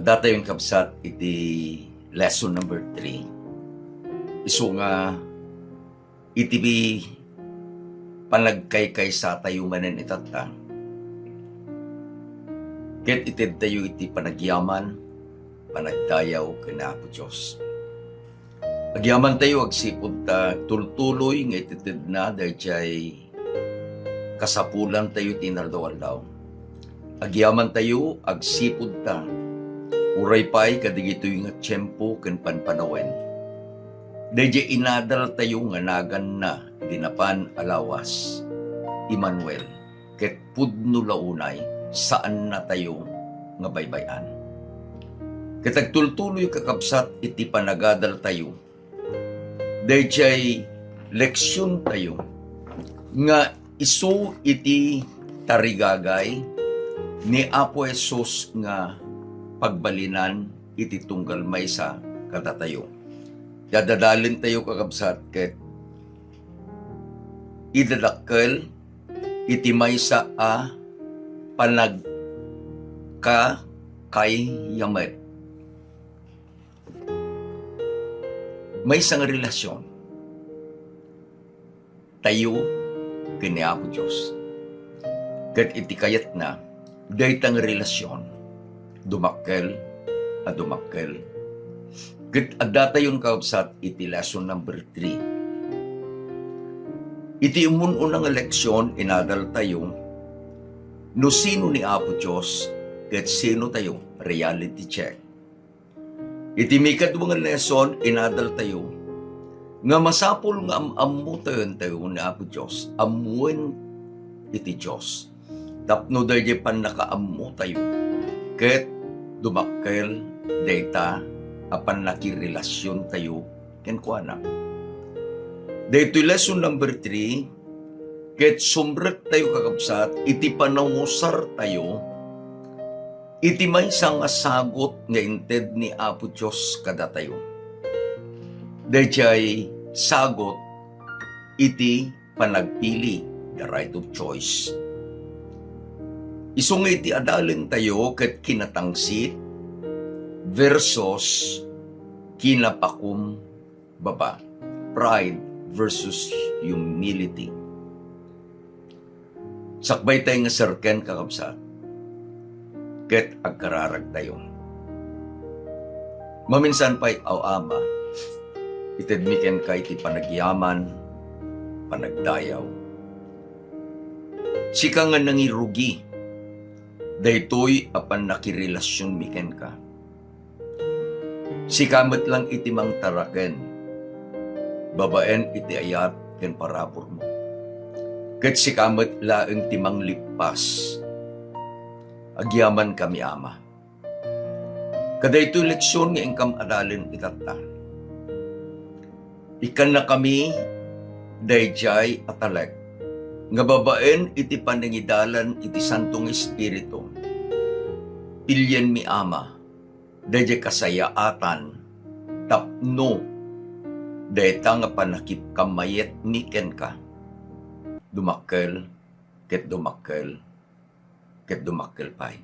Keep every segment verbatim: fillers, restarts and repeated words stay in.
Datayon, kabsat, iti lesson number three. Isu nga iti panagkaykaysatayo manen itatta, ket itedtayo iti panagyaman, panagdayaw ken Apo Dios. Agyamantayo agsipud ta tultuloy nga itedtedna daydiay kasapulantayo ti inaldaw-aldaw. Agyamantayo agsipud ta uray pay kadagitoy nga tiempo ken panpanawen, daydiay inadaltayo nga naganna iti napan a lawas, Emmanuel, ket pudno la unay, saannatayo nga baybay-an. Ket agtultuloy, kakabsat, iti panagadaltayo daydiay leksiontayo nga isu iti tarigagay ni Apo Jesus nga pagbalinan iti tunggal maysa kadatayo. Dadadalentayo, kakabsat, ket idadakkel iti maysa a panagkakaykayamet. Maysa nga relasyon tayo ken ni Apo Dios. Ket iti kayatna, dayta nga relasyon, dumakkel a dumakkel. Ket addatayon, kakabsat, iti lesson number three. Iti ummun-una nga leksion, inadaltayo no sino ni Apo Dios ket sino tayo, reality check. Iti mikadua nga lesson, inadaltayo nga masapul nga am-ammotayon tayo ni Apo Dios, ammoen iti Dios, tapno daydiay pannakaammotayo ket dumakkel dayta a pannakirelasiontayo kenkuana. Daytoy lesson number three, ket sumrektayo, kakabsat, iti panangusartayo iti maysa nga sagut nga inted ni Apo Dios kadatayo. Daydiay sagut iti panagpili, the right of choice. Isu nga iti adalentayo ket kinatangsit versus kinapakumbaba, pride versus humility. Sakbaytayo nga serken, kakabsat, ket agkararagtayo. Maminsan pay, aw Ama, itedmi kenka iti panagyaman, panagdayaw. Sika nga nangirugi daytoy a pannakirelasionmi kenka. Sika met lang iti mangtaraken babaen iti ayat ken paraburmo. Ket sika met laeng ti manglippas. Agyamankami, Ama. Kadaytoy leksion nga inkam adalen itatta, ikkannakami daydiay a talek nga babaen iti panangidalan iti Santo nga Espiritu. Pilienmi, Ama, daydiay kasayaatan tapno dayta nga pannakipkamayetmi kenka, dumakkel ket dumakkel ket dumakkel pay.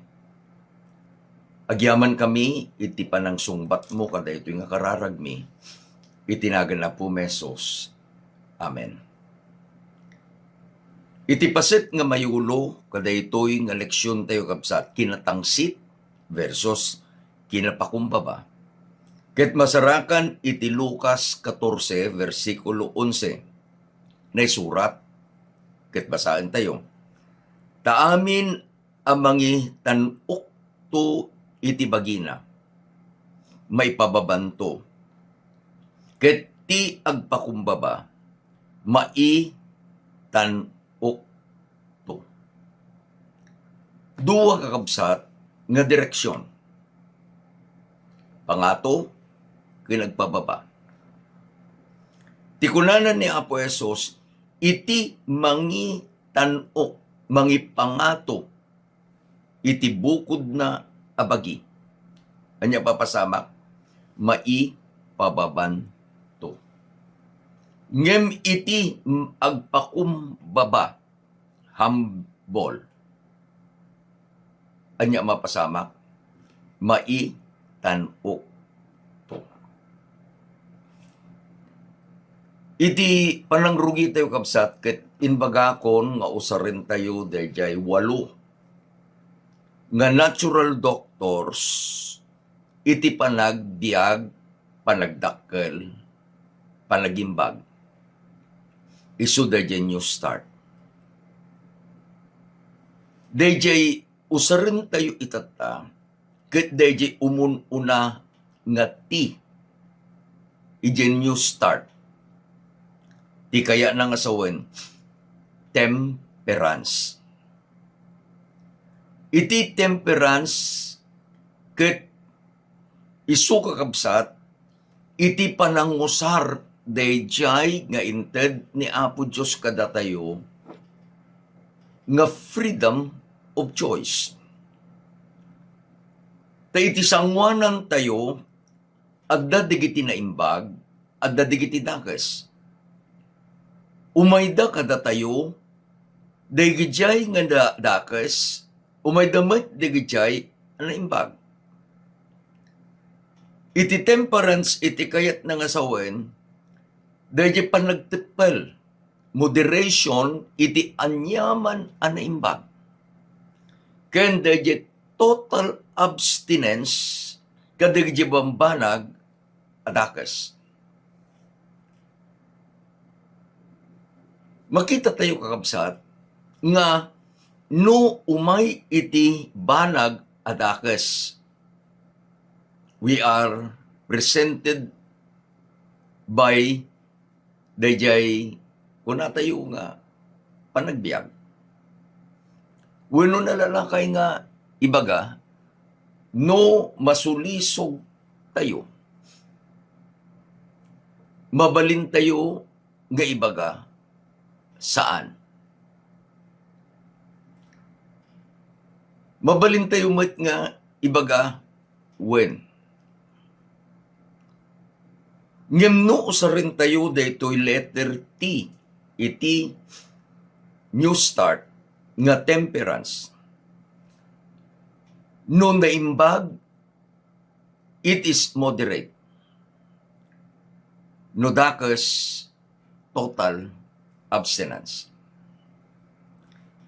Agyamankami iti panangsungbatmo kadaytoy nga kararagmi, iti nagan Apo Jesus. Amen. Iti paset nga mayulo kadaytoy nga leksiontayo, kabsat, kinatangsit versus kinapakumbaba, ket masarakan iti Lucas katorse, bersikulo onse. Naisurat, ket basaentayo, "Ta amin a mangitan-okto iti bagina, maipababanto, ket ti agpakumbaba, maitan-okto." Dua, kakabsat, nga direksion. Pangato ken agpababa. Ti kunana ni Apo Jesus, iti mangitan-ok, mangipangato iti bukodna a bagi. Ania papasamak? Maipababanto. Ngem iti agpakumbaba, humble. Ania mapasamak? Mai tan ukto. Iti panangrugitayo, kabsat, ket imbagakon nga usarentayo daydiay walo nga natural doctors iti panagbiag, panagdakkel, panagimbag. Isu daydiay New Start. Daydiay usarentayo itatta, ket daydiay umun-una nga T idiay New Start. Ti kayatna nga sawen, temperance. Iti temperance ket isu, kakabsat, iti panangusar daydiay nga inted ni Apo Dios kadatayo nga freedom of choice. Ta iti sanguanantayo, adda dagiti naimbag, adda dagiti dakes. Umayda kadatayo dagijay nga da-, dakes, umayda met dagijay a naimbag. Iti temperance iti kayatna nga sawen, daydiay panagteppel, moderation iti aniaman a naimbag, ken daydiay total abstinence kadagiti bambanag a dakes. Makitatayo, kakabsat, nga no umay iti banag a dakes, we are presented by daydiay kunatayo nga panagbiag. Wenno nalalakay nga ibaga, no masulisog tayo, mabalintayo nga ibaga, saan. Mabalintayo met nga ibaga, wen. Ngem no usarentayo daytoy letter T iti New Start nga temperance, no naimbag, it is moderate. No dakes, total abstinence.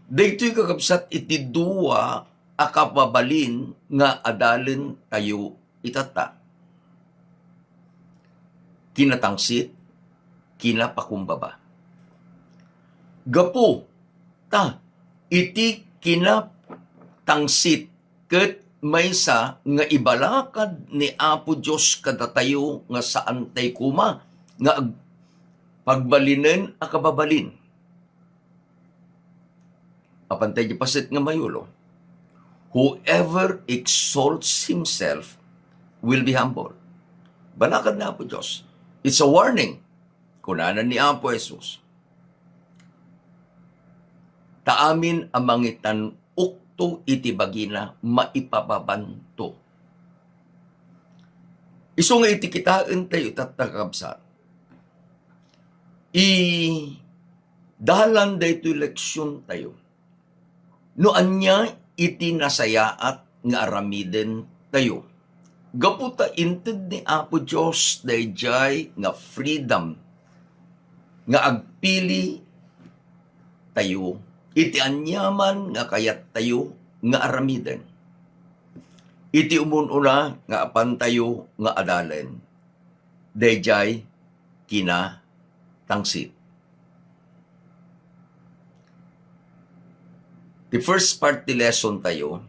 Daytoy, kakabsat, iti dua a kababalin nga adalentayo itatta. Kinatangsit, kinapakumbaba. Gapu ta iti kinatangsit ket maysa nga ibalakad ni Apo Dios kadatayo nga saantay koma nga ag-, pagbalinen a kababalin. Apan tay di paset nga mayulo, "Whoever exalts himself will be humble." Balakad ni Apo Dios. It's a warning. Kunana ni Apo Jesus, "Ta amin a mangitan-ukto iti bagina, maipababanto." Isu nga iti kitaentayo itatta, kakabsat, idalan daytoy leksiontayo no ania iti nasayaat nga aramidentayo. Gapu ta inted ni Apo Dios daydiay nga freedom nga agpili tayo iti aniaman nga kayattayo nga aramiden. Iti umun-una nga apantayo nga adalen, daydiay kinatangsit. Ti first part ti lesson tayo,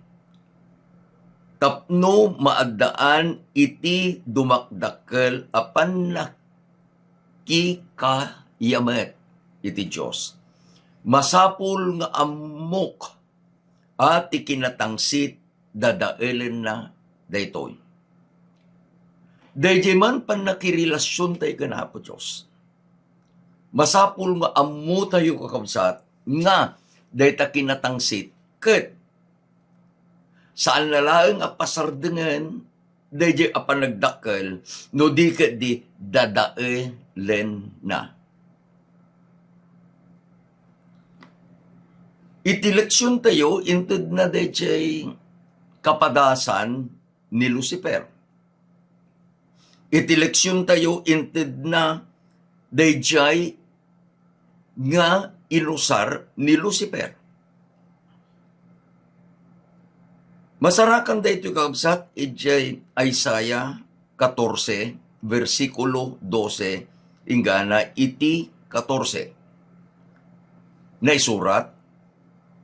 tapno maaddaan iti dumakdakkel a pannakikayamet iti Dios. Masapul nga ammok a ti kinatangsit dadaelenna daytoy. Daydiay man pannakirelasiontayo ken Apo Dios. Masapul nga ammotayo, kakabsat, nga dayta kinatangsit ket saanna laeng a pasardengen daydiay a panagdakkel no di ketdi dadaelenna. Iti leksiontayo, intedna daydiay kapadasan ni Lucifer. Iti leksiontayo, intedna daydiay nga inusar ni Lucifer. Masarakan daytoy, kakabsat, idiay Isaiah katorse, bersikulo dose, inggana iti katorse. Naisurat,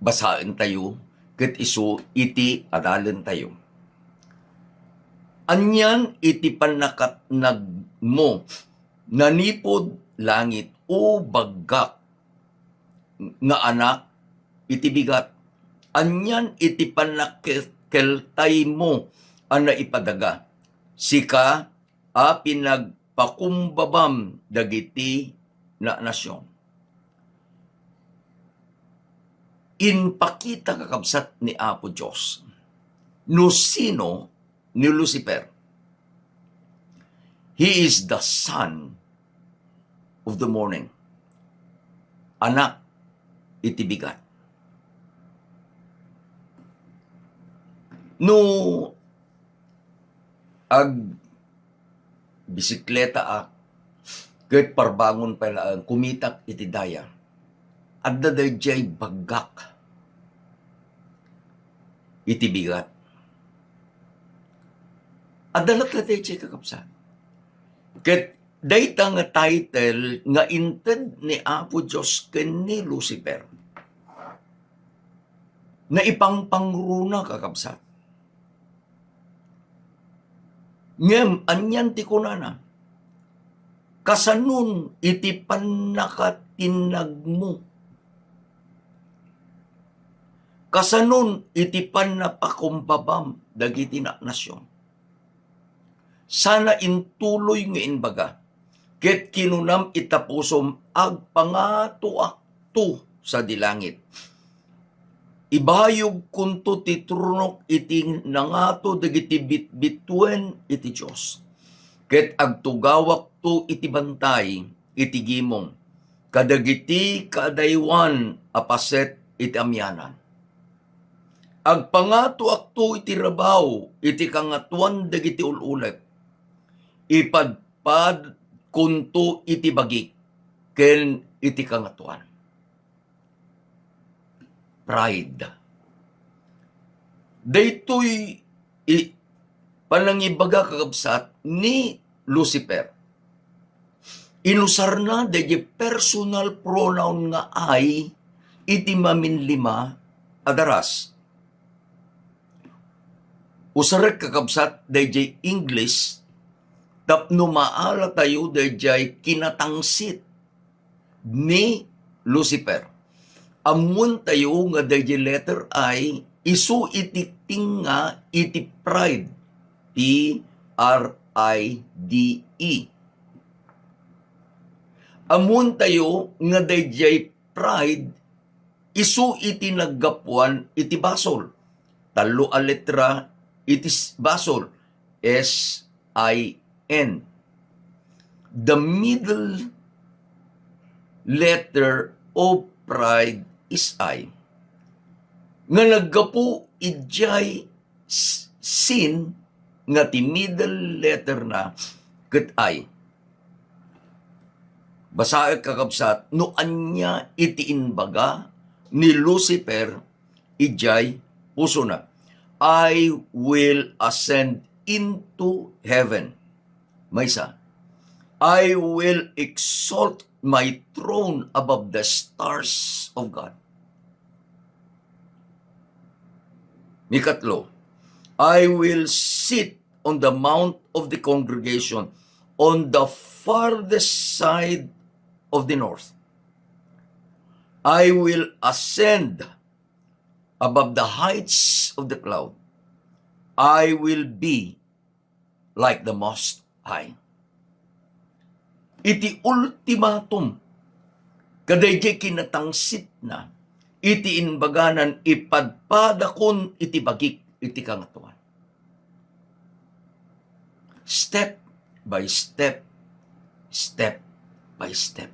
basaentayo, ket isu iti adalentayo. Anian iti pannakatnagmo, nanipud langit, O baggak nga anak iti bigat? Anian iti pannakkeltaymo a naipadaga, sika a pinagpakumbabam dagiti na-, nasion? Inpakita, kakabsat, ni Apo Dios no sino ni Lucifer. He is the son of the morning. Anak iti bigat. No ag-, bisikletaak, ket parbangon pay laeng, kumitak iti daya. Adda daydiay baggak iti bigat. Adda latta daydiay, kakabsat. Ket dayta nga title nga inted ni Apo Dios ken ni Lucifer, naipangpangruna, kakabsat. Ngem anian ti kunana? Kasanon iti pannakatinnagmo? Kasanon iti pannapakumbabam dagiti na-, nasion? Sana intuloy nga imbaga, ket kinunam ita pusom, "Agpangatoakto sadi langit. Ibayogkonto ti tronok iti nangato dagiti bitbituen iti Dios, ket agtugawakto iti bantay iti gimong kadagiti kaadaywan a paset iti amianan. Agpangatoakto iti rabaw iti kangatoan dagiti ul-ulep. Ipadpadkonto iti bagik ken iti kangatoan." Pride. Daytoy i-, panangibaga, kakabsat, ni Lucifer. Inusarna daydi personal pronoun nga I iti maminlima a daras. Usarek, kakabsat, daydi English tapno maalatayo daydi kinatangsit ni Lucifer. Ammoentayo nga daydi letter I, isu iti tinga iti pride. P R I D E. Ammoentayo nga daydiay pride isu iti naggapuan iti basol. Tallo a letra iti s-, basol. S I N. The middle letter of pride is I. Nga naggapu idiay s-, sin nga ti middle letter na ket I. Basaek, kakabsat, no ania iti imbaga ni Lucifer idiay pusona. "I will ascend into heaven." Maysa, "I will exalt my throne above the stars of God." Mikatlo, "I will sit on the mount of the congregation, on the farthest side of the north. I will ascend above the heights of the cloud. I will be like the Most High." Iti ultimatum, kadaydi kinatangsitna, iti imbaganan, "Ipadpadakon iti bagik iti kangatoan." Step by step, step by step.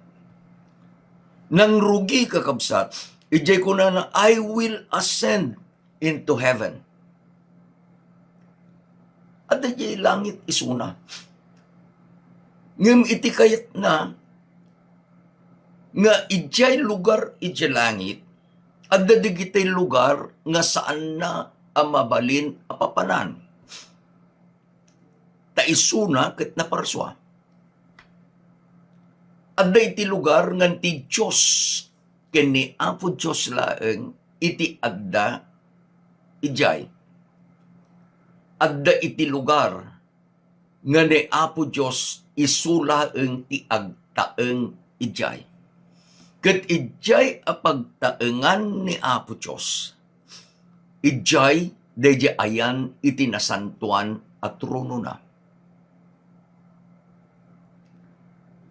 Nangrugi, kakabsat, idiay kunana, "I will ascend into heaven." Adda idiay langit isuna. Ngem iti kayatna nga idiay lugar idiay langit, adda dagiti lugar nga saanna a mabalin a papanan. Ta isuna ket naparsua. Adda iti lugar nga ti Dios ken ni Apo Dios laeng iti adda idiay. Adda iti lugar nga ni Apo Dios isu laeng ti agtaeng idiay. Ket idiay a pagtaengan ni Apo Dios, idiay daydi ayan iti nasantoan a tronona.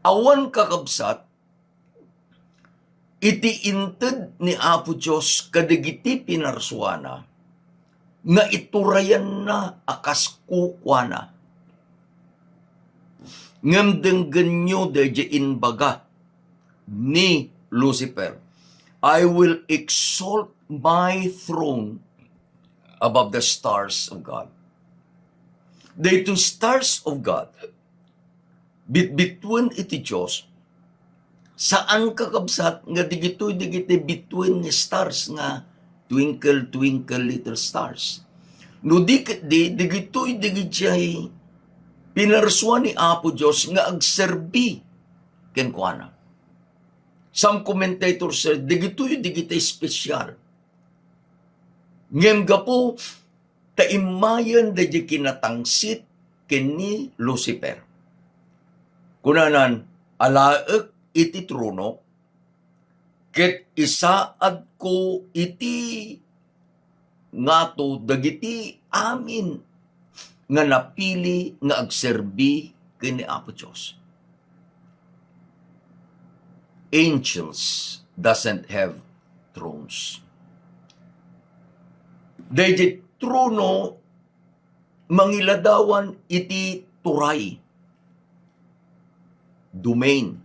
Awan kakabsat iti inted ni Apo Dios kadagiti pinarsuana nga iturayanna a kas kukuana. Ngem denggenyo daydi imbaga ni Lucifer, "I will exalt my throne above the stars of God." Daytoy stars of God, bitbituen iti Dios, saan kakabsat nga digitoy dagiti bituen nga stars nga twinkle, twinkle, little stars. No di ketdi, digitoy dagiti pinarsua ni Apo Dios nga agserbi kenkuana. Some commentators said, digitoy dagiti special. Ngem gapu ta immayen daydi kinatangsit ken ni Lucifer. Kunanan, "Alaek iti trono, ket isaadko iti ngato dagiti amin nga napili nga agserbi ken ni Apo Dios." Angels doesn't have thrones. Daydi trono mangiladawan iti turay, domain.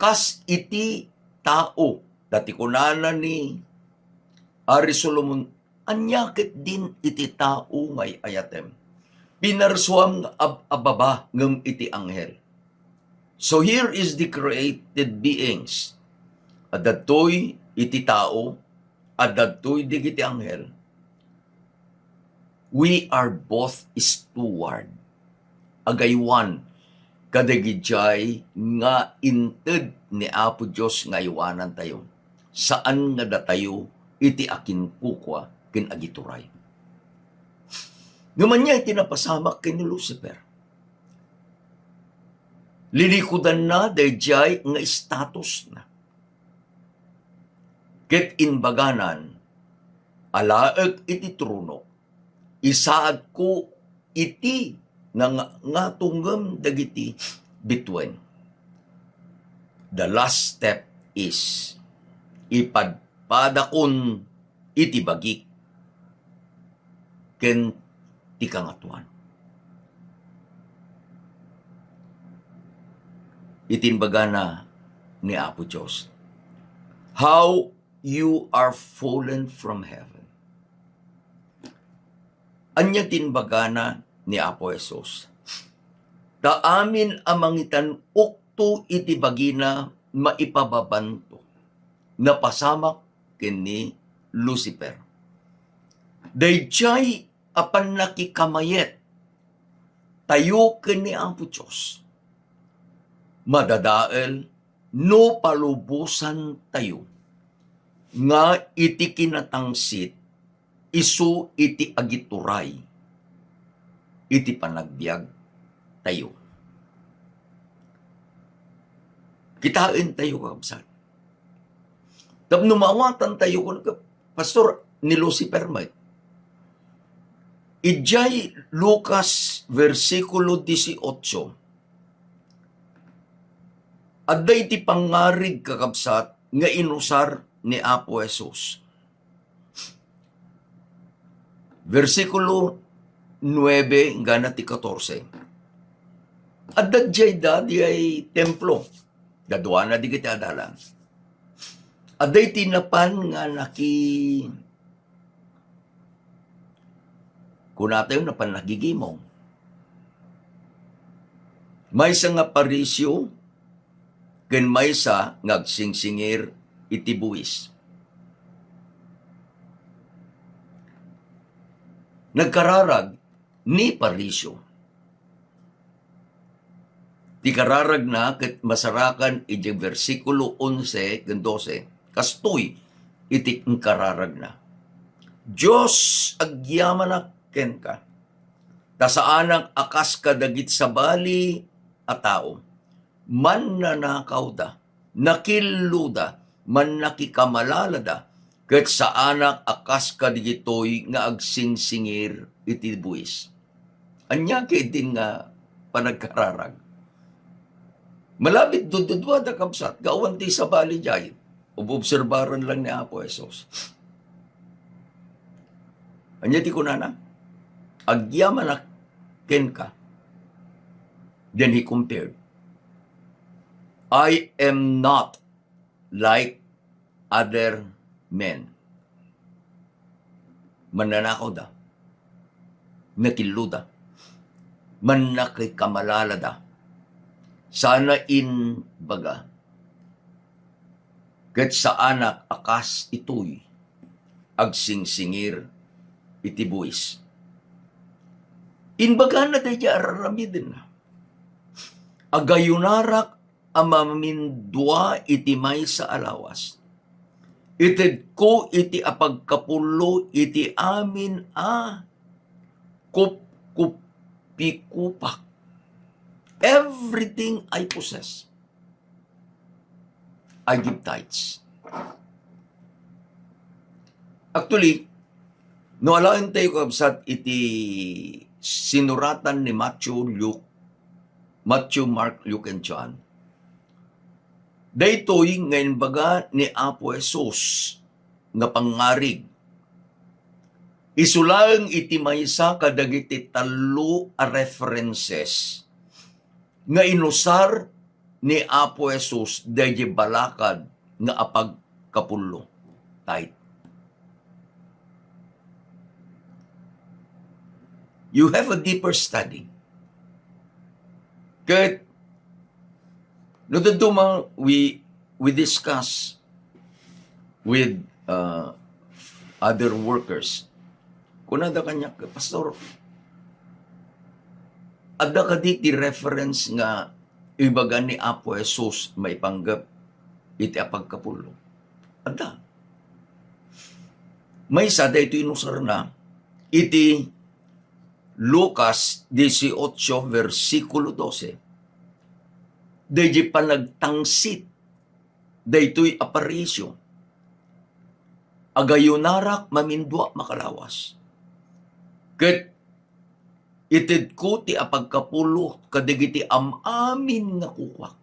Kas iti tao, dati kunana ni Ari Solomon, "Ania ketdin iti tao nga ay-ayatem? Pinarsuam nga ab-ababa ngem iti anghel." So here is the created beings. Adda daytoy iti tao, adda daytoy dagiti anghel. We are both steward. Agaywan kadagiti nga inted ni Apo Dios nga aywanantayo. Saan nga datayo iti akinkukua ken agituray. Ngem ania iti napasamak ken ni Lucifer? Linikudanna daydiay nga statusna. Ket imbaganan, "Alaek iti trono, isaadko iti nga, nga, ngatongem dagiti bituen." The last step is ipadpadakon iti bagik ken ti kangatoan. Iti imbagana ni Apo Dios, "How you are fallen from heaven." Ania ti imbagana ni Apo Jesus? Ta amin a mangitan-okto iti bagina maipababanto. Napasamak ken ni Lucifer. Daydiay a pannakikamayet tayo ken ni Apo Dios madadael no palubosan tayo nga iti kinatangsit isu iti agituray iti panagbiag tayo. Kitaen tayo, kakabsat. Tapno maawatan tayo, kun, Pastor, ni Lucifer met. Idiay Lucas versikulo dieciocho, adda iti pangngarig, kakabsat, nga inusar ni Apo Jesus. Versikulo nuebe inggana ti katorse. Adda diay da, diay templo. Daduana digiti adalan. Adda iti napan nga naki-, kunatayo napan nagigimong. Maysa nga Pariseo ken maysa nga agsingsingir iti buis. Nagkararag ni Pariseo. Ti kararagna ket masarakan iti bersikulo onse ken dose. Kastoy iti inkararagna, "Dios, agyamanak kenka, ta saanak a kas kadagiti sabali a tao. Mannanakawda, nakilluda, mannakikamalalada, ket saanak a kas kadagitoy nga agsingsingir iti buis." Ania ketdin nga panagkararag? Malabit, dududua da, kabsat, gawan ti sabali jay. Ob-obserbaran lang ni Apo Jesus. Ania ti kunana? "Agyamanak kenka." Then he compared, "I am not like other men." Mannanakawda, nakilluda, mannakikamalalada. Sana inbaga, ket saanak a kas itoy agsingsingir iti buis. Inbagana daydi ar-aramidenna, "Agayunarak a mamindua iti maysa a lawas. Itedko iti apagkapullo iti amin a kupkupikupak. Everything I possess, I give tithes." Actually, no alaentayo, kabsat, iti sinuratan ni Matthew, Luke, Matthew, Mark, Luke, and John, daytoy nga imbaga ni Apo Jesus nga pangngarig. Isu laeng iti maysa kadagiti tallo a references nga inusar ni Apo Jesus daydi balakad nga apagkapullo, tithe. You have a deeper study. Ket no dadduma, we, we discuss with, uh, other workers. Kunada kaniak, "Pastor, adda kadi ti reference nga ibaga ni Apo Jesus maipanggep iti apagkapullo?" Adda. Maysa daytoy inusarna iti Lucas dieciocho, bersikulo dose. Daydi panagtangsit daytoy a Pariseo, "Agayunarak mamindua makalawas, ket itedko ti apagkapullo kadagiti am-amin nga kukuak."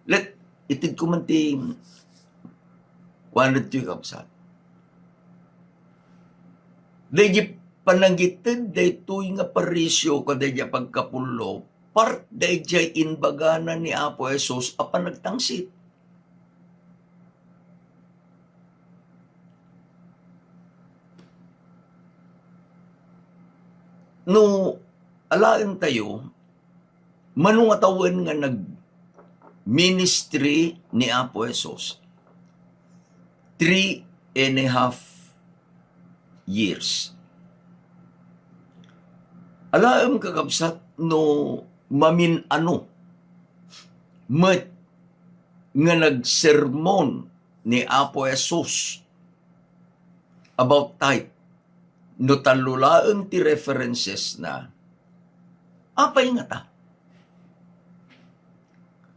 Let, itedko man ti kuan ditoy, kabsat. Daydi panangited daytoy nga Pariseo kadaydi a pagkapullo, part daydiay imbagana ni Apo Jesus a panagtangsit. No alaentayo, mano nga tawen nga nag-ministry ni Apo Jesus? Three and a half years. Alaem, kakabsat, no mamin-ano met nga nagsermon ni Apo Jesus about tithe, no tallo laeng ti references na, apay ngata?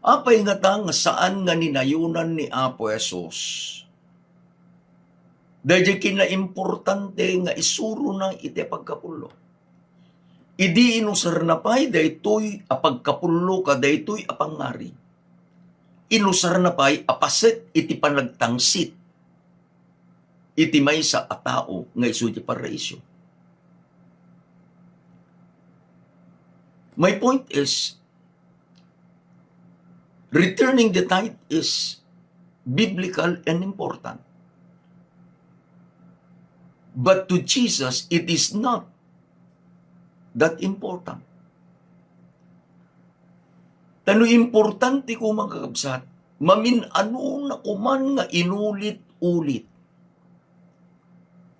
Apay ngata nga saan nga ninayonan ni Apo Jesus daydiay kinaimportante nga isurona iti pagkapullo? Idi inusarna pay daytoy a pagkapullo kadaytoy a pangngarig, inusarna pay a paset iti panagtangsit iti maysa a tao nga isu ti Pariseo. My point is, returning the tithe is biblical and important. But to Jesus, it is not That important. Ta no importante koma, kakabsat, mamin-anona koman nga inulit-ulit.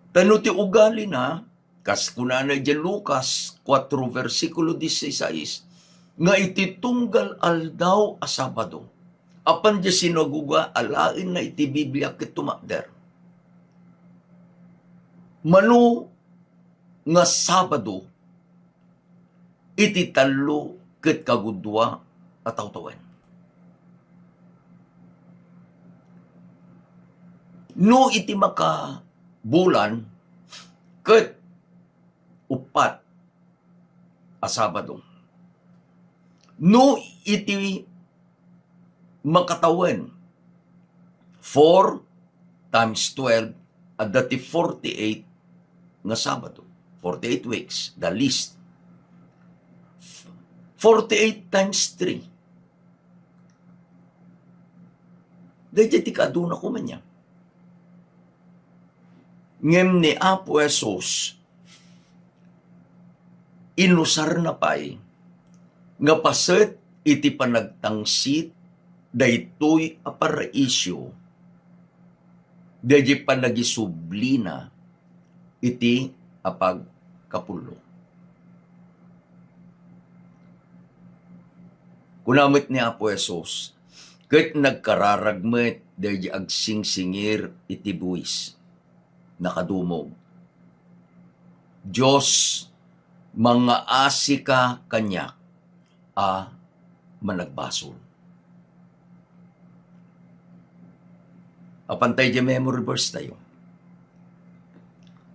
Ta no ti ugalina, kas kunana idiay Lucas kuatro, bersikulo dieciséis, nga iti tunggal aldaw a Sabado, apan diay sinagoga, alaenna iti Biblia ket tumakder. Mano nga Sabado iti tallo ket kagudua a tawtawen. No iti makabulan ket uppat a Sabado. No iti makatawen, four times twelve, adda ti forty-eight nga Sabado. Forty-eight weeks, the least. Forty-eight times three. Daydiay ti kaaduna koma ania. Ngem ni Apo Jesus, inusarna pay nga paset iti panagtangsit daytoy a paraisio, daydiay panagisublina iti apagkapullo. Kuna met ni Apo Jesus, ket nagkararag met daydiay agsingsingir iti buis. Nakadumog. Dios, mangngaasika kaniak a managbasol. Apanta idiay memory verse tayo.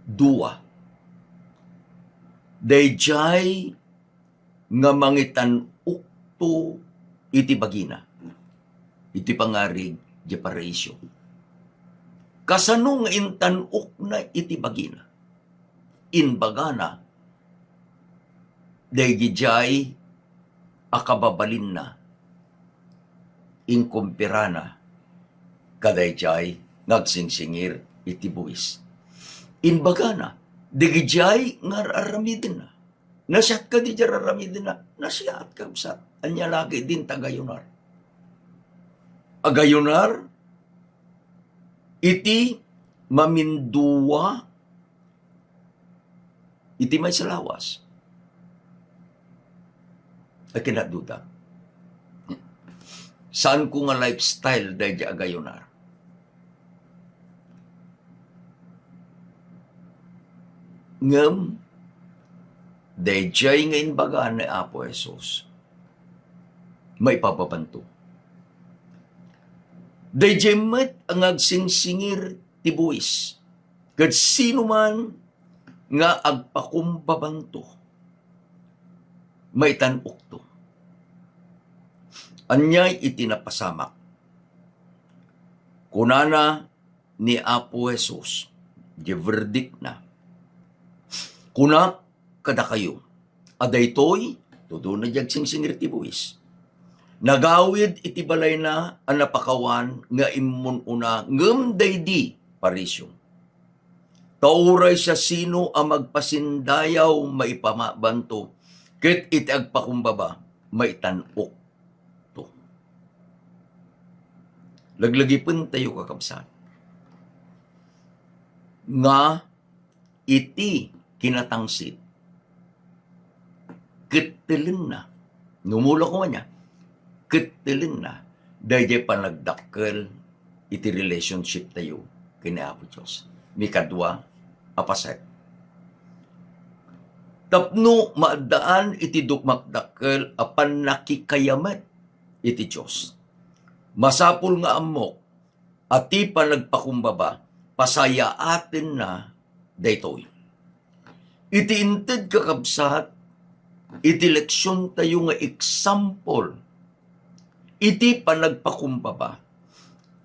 Dua. Daydiay nga mangitan-okto iti bagina. Iti pangarig idiay paraisio. Kasano nga intan-okna iti bagina? Imbagana, daydiay a kababalinna, inkumpirana kadaydiay nga agsingsingir iti buis. Imbagana, daydiay nga ar-aramidenna. Nasiat kadi diay ar-aramidenna? Nasiat, kabsat. Ania la ketdin ti agayunar? Agayunar iti mamindua iti maysa lawas. I cannot do that. Saanko nga lifestyle daydiay agayunar. Ngem, daydiay nga imbaga ni Apo Jesus, maipababanto. Daydiay met nga agsingsingir ti buis, ket sino man nga agpakumbabanto, maitan-okto. Ania iti napasamak? Kunana ni Apo Jesus, diay verdictna, "Kunak kadakayo a daytoy," tudona diay agsingsingir ti buis, "nagawid iti balayna a napakawan nga immun-una ngem daydi Fariseo. Ta uray siasino a magpasindayaw, maipabanto, ket iti agpakumbaba, maitan-okto." Laglagipentayo, kakabsat, nga iti kinatangsit, kettelenna, numula koma ania, kettelenna daydiay panagdakkel iti relationship tayo ken ni Apo Dios. Mikadua a paset, tapno maaddaan iti dukmakdakkel a pannakikayamet iti Dios. Masapul nga ammok a ti panagpakumbaba, pasayaatenna daytoy. Iti inted, kakabsat, iti leksiontayo nga example iti panagpakumbaba,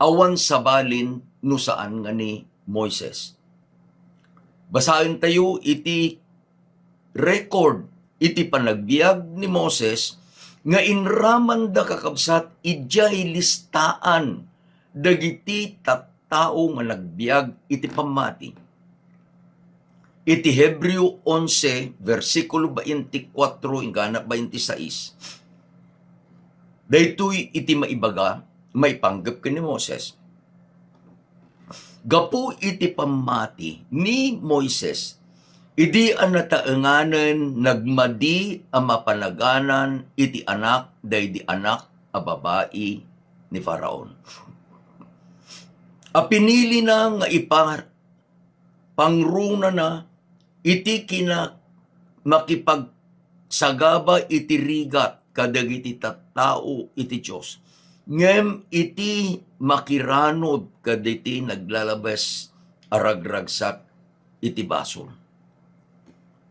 awan sabalin no saan nga ni Moises. Basaentayo iti record iti panagbiag ni Moses nga inramanda, kakabsat, idiay listaan dagiti tattao nga nagbiag iti pammati. Iti Hebreo onse, bersikulo twenty-four inggana twenty-six, daytoy iti maibaga, maipanggep ken ni Moses. Gapu iti pammati ni Moises, idi a nataenganen nagmadi a mapanaganan iti anak daydi anak a babai ni Faraon, a pinilina nga ipar-, pangrunana iti kina-, makipagsagaba iti rigat kadagiti tattao iti Dios, ngem iti makiranod kadagiti naglalabes a ragragsak iti basol.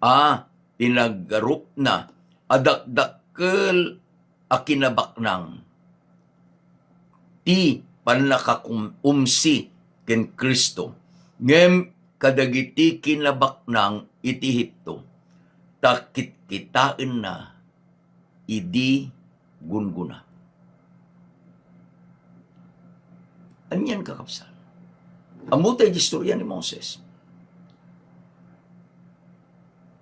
A, pinaggarupna a dakdakkel a kinabaknang ti pannakakum-, umsi ken Cristo, ngem kadagiti kinabaknang iti Egipto, ta kitkitaenna idi gunggona. Anian, kakabsat? Ammota ti istorya ni Moses.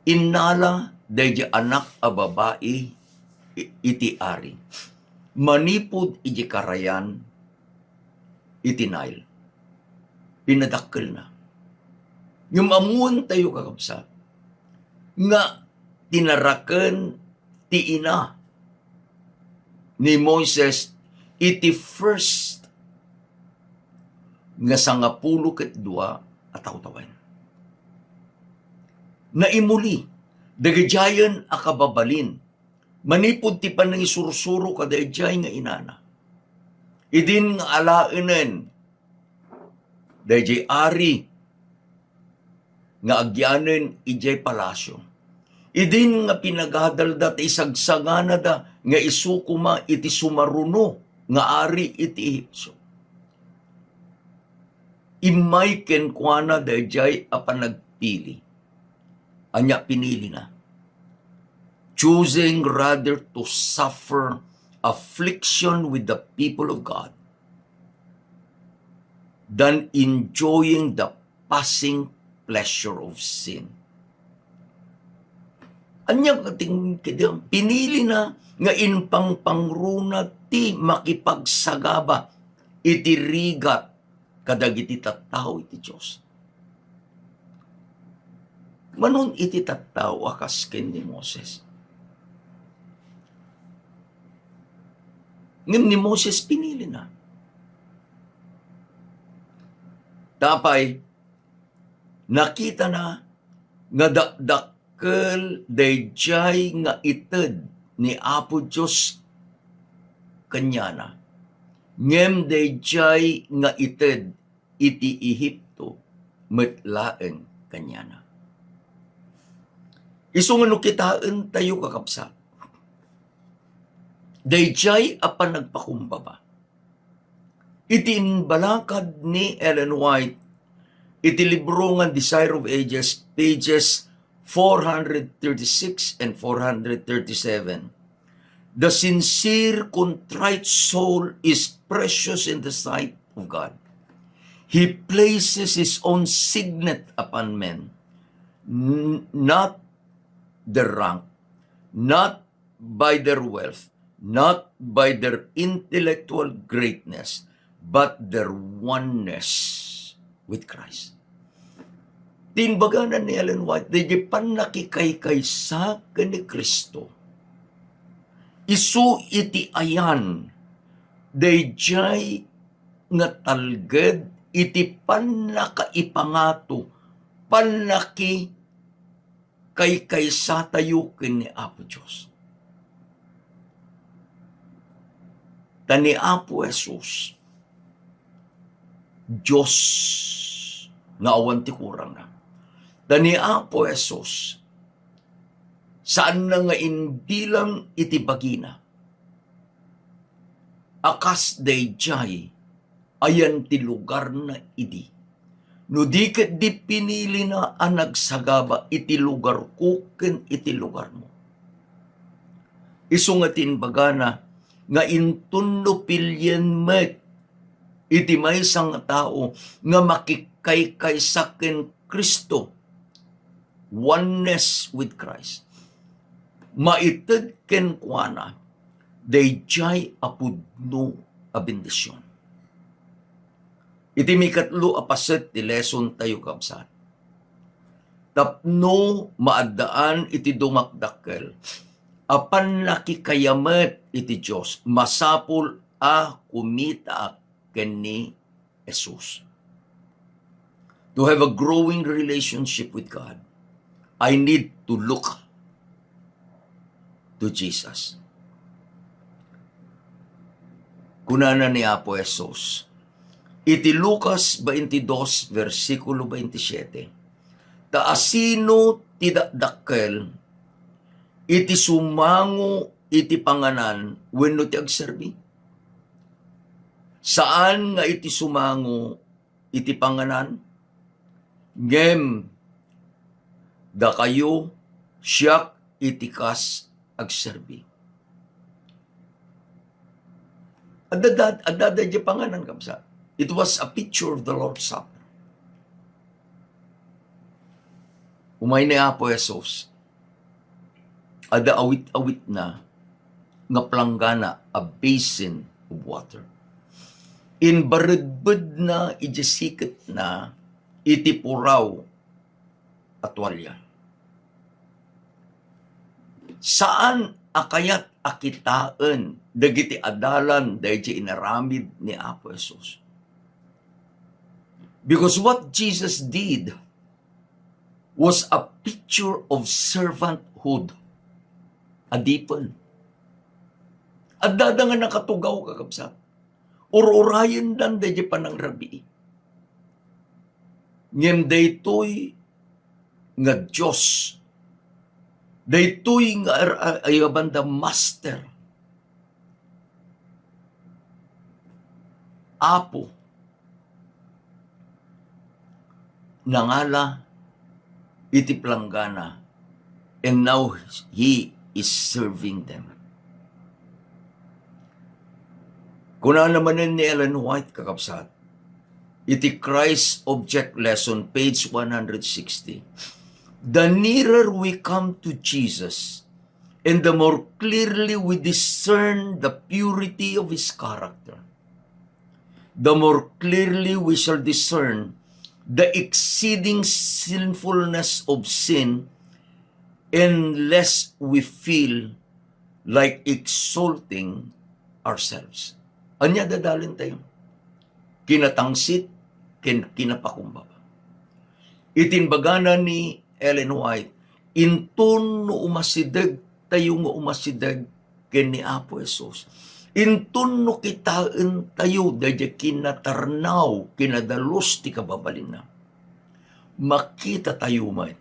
Innala daydi anak a babai i-, iti ari manipud iti karayan iti Nile. Pinadakkelna. Ngem ammoentayo, kakabsat, nga tinaraken ti ina ni Moises iti first nga sangapulo ket dua a tawtawen. Naimuli dagidiayen a kababalin manipud ti pannangisursuro kadaydiay nga inana. Idin nga alaenen daydiay ari nga agyanen idiay palasio. Idin nga pinagadalda ti isagsaganada nga isu koma iti sumaruno nga ari iti Ehipto. Immay kenkuana daydiay a panagpili. Ania pinilina? Choosing rather to suffer affliction with the people of God than enjoying the passing pleasure of sin. Ania nga ting-, kadi-, pinilina nga impangpangruna ti makipagsagaba iti rigat kadagiti tattao iti Dios. Manon iti tattao a kas ken ni Moses. Ngem ni Moses pinilina. Tapay, nakitana nga dakdakkel daydiay nga ited ni Apo Dios kaniana, ngem daydiay nga ited iti Ehipto met laeng kaniana. Isu nga no kitaentayo, kakabsat, daydiay a panagpakumbaba iti imbalakad ni Ellen White iti libro nga Desire of Ages, pages four hundred thirty-six and four hundred thirty-seven. The sincere, contrite soul is precious in the sight of God. He places his own signet upon men, n-, not their rank, not by their wealth, not by their intellectual greatness, but their oneness with Christ. Ti imbagana ni Ellen White, daydi pannakikaykaysa ken ni Cristo. Isu iti ayan, daydiay nga talged iti pannakaipangato, pannaki-, kaykaysatayo ken ni Apo Dios. Ta ni Apo Jesus, Dios nga awan ti kurangna. Ta ni Apo Jesus, saanna nga imbilang iti bagina a kas daydiay ayan ti lugarna idi. No di ketdi pinilina a nagsagaba iti lugarko ken iti lugarmo. Isu nga ti imbagana nga inton no pilien met iti maysa nga tao nga makikaykaysa ken Cristo, oneness with Christ, maited kenkuana daydiay a pudno a bendision. Iti mikatlo a paset ti lesson tayo, kabsat, tapno maaddaan iti dumakdakkel a pannakikayamet iti Dios, masapul a kumitaak ken ni Jesus. To have a growing relationship with God, I need to look to Jesus. Kunana ni Apo Jesus, iti Lucas twenty-two, versikulo twenty-siete, "Ta asino ti dakdakkel iti sumango iti panganan wenno ti agserbi? Saan nga iti sumango iti panganan, ngem dakayo, siak iti kas agserbi." Adda, adda, adda daydiay panganan, kabsat. It was a picture of the Lord's Supper. Umay ni Apo Jesus, adda awit-awitna nga planggana, a basin of water. Imbaredbedna idiay siketna iti puraw a tualia. Saan a kayat a kitaen dagiti adalan daydiay inaramid ni Apo Jesus. Because what Jesus did was a picture of servanthood. Adipen. Adda nga nakatugaw, kakabsat. Ur-urayendan daydiay panangrabii. Ngem daytoy nga Dios, daytoy nga ar-, a-, ayabanda Master, Apo, nangala iti planggana, and now he is serving them. Kunana manen ni Ellen White, kakabsat, iti Christ Object Lesson, page one hundred sixty, "The nearer we come to Jesus, and the more clearly we discern the purity of his character, the more clearly we shall discern the exceeding sinfulness of sin, and less we feel like exalting ourselves." Ania dadalen tayo? Kinatangsit ken kinapakumbaba. Iti imbagana ni Ellen White, inton no umasideg tayo nga umasideg ken ni Apo Jesus, inton no kitaen tayo daydiay kinatarnaw, kinadalus ti kababalinna, makita tayo met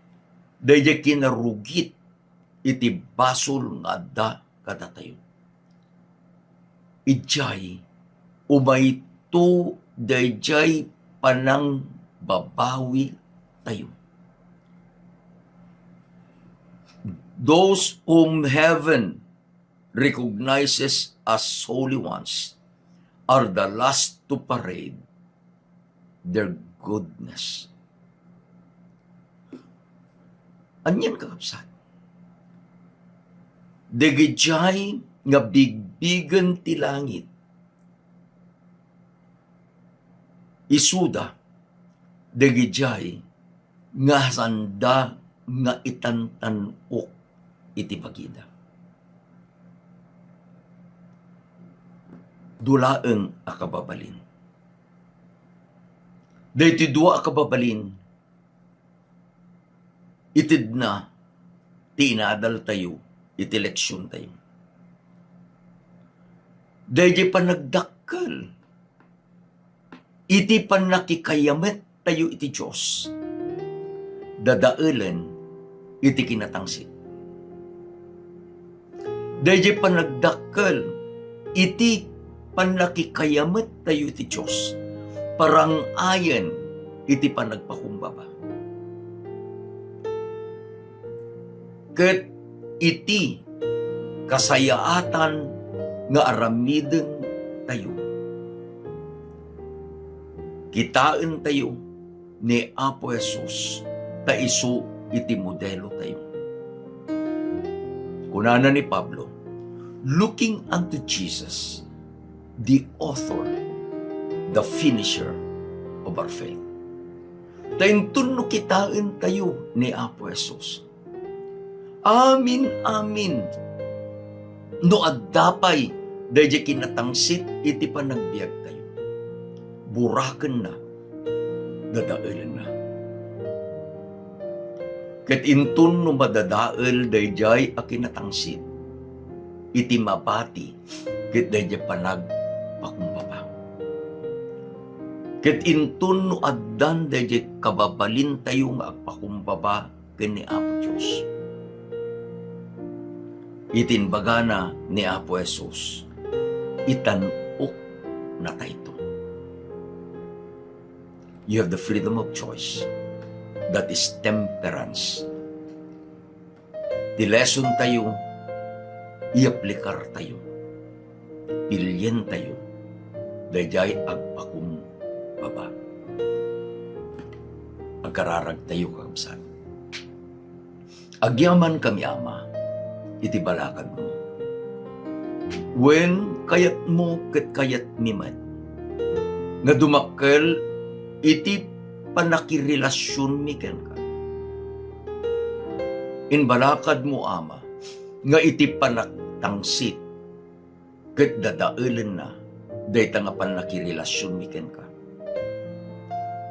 daydiay kinarugit iti basol nga adda kadatayo. Idiay umayto daydiay panangbabawi tayo. Those whom heaven recognizes as holy ones are the last to parade their goodness. Anian, kakabsat? Dagidiay nga bigbigen ti langit, isuda dagidiay nga sanda nga itantan-ok iti bagida. Dua laeng a kababalin. Daytoy dua a kababalin, itedna ti inadaltayo iti leksiontayo. Daydiay panagdakkel iti pannakikayamet tayo iti Dios, dadaelen iti kinatangsit. Daydiay panagdakkel iti pannakikayamet tayo iti Dios, parang-ayen iti panagpakumbaba. Ket iti kasayaatan nga aramiden tayo, kitaen tayo ni Apo Jesus ta isu iti modelo tayo. Kunana ni Pablo, "Looking unto Jesus, the author, the finisher of our faith." Ta inton no kitaen tayo ni Apo Jesus, amin-amin no adda pay daydiay kinatangsit iti panagbiagtayo, burakenna, dadaelenna. Ket inton no madadael daydiay a kinatangsit iti mabati ket daydiay panagpakumbaba. Ket inton no addan daydiay kababalintayo nga agpakumbaba ken ni Apo Dios. Iti imbagana ni Apo Jesus, itan-ok natayto. You have the freedom of choice. That is temperance. Ti lesson tayo, iaplikar tayo, pilien tayo, daydiay agpakumbaba. Agkararag tayo, kakabsat. Agyaman kami, Ama, iti balakadmo. Wen, kayatmo ket kayatmi met nga dumakkel iti pannakirelasionmi kenka. Imbalakadmo, Ama, nga iti panagtangsit ket dadaelenna dayta nga pannakirelasionmi kenka.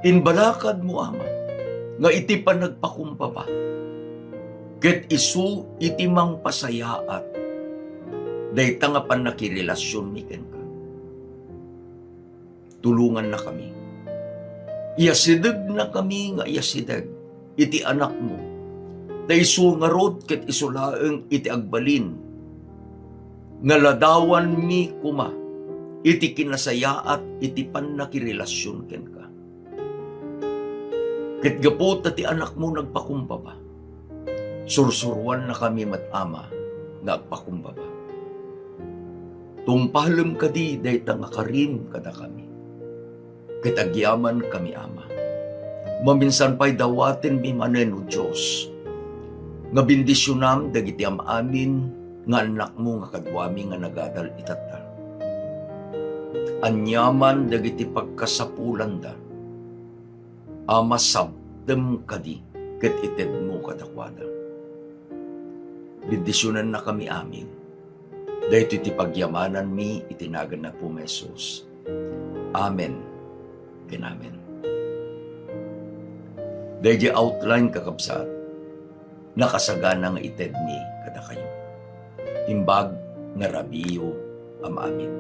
Imbalakadmo, Ama, nga iti panagpakumbaba ket isu iti mangpasayaat dayta nga pannakirelasionmi kenka. Tulongannakami. Iyasidegna kami nga iyasideg iti Anakmo. Ta isu ngarud ket isu laeng iti agbalin nga ladawanmi koma iti kinasayaat iti pannakirelasion kenka. Ket gapu ta ti Anakmo nagpakumbaba, sursuroannakami met, Ama, nga agpakumbaba. Tungpalem kadi dayta nga karim kadakami. Ket agyamankami, Ama. Maminsan pay dawatenmi manen, O Dios, nga bendisionam dagiti am-amin nga annakmo nga kaduami nga nagadal itatta. Aniaman dagiti pagkasapulanda, Ama, sabtem kadi ket itedmo kadakuada. Bendisionannakami amin. Daytoy ti pagyamananmi iti nagan ni Apo Jesus. Amen ken amen. Daydiay outline, kakabsat, nakasagana nga itedmi kadakayo. Imbag nga rabiiyo a maamin.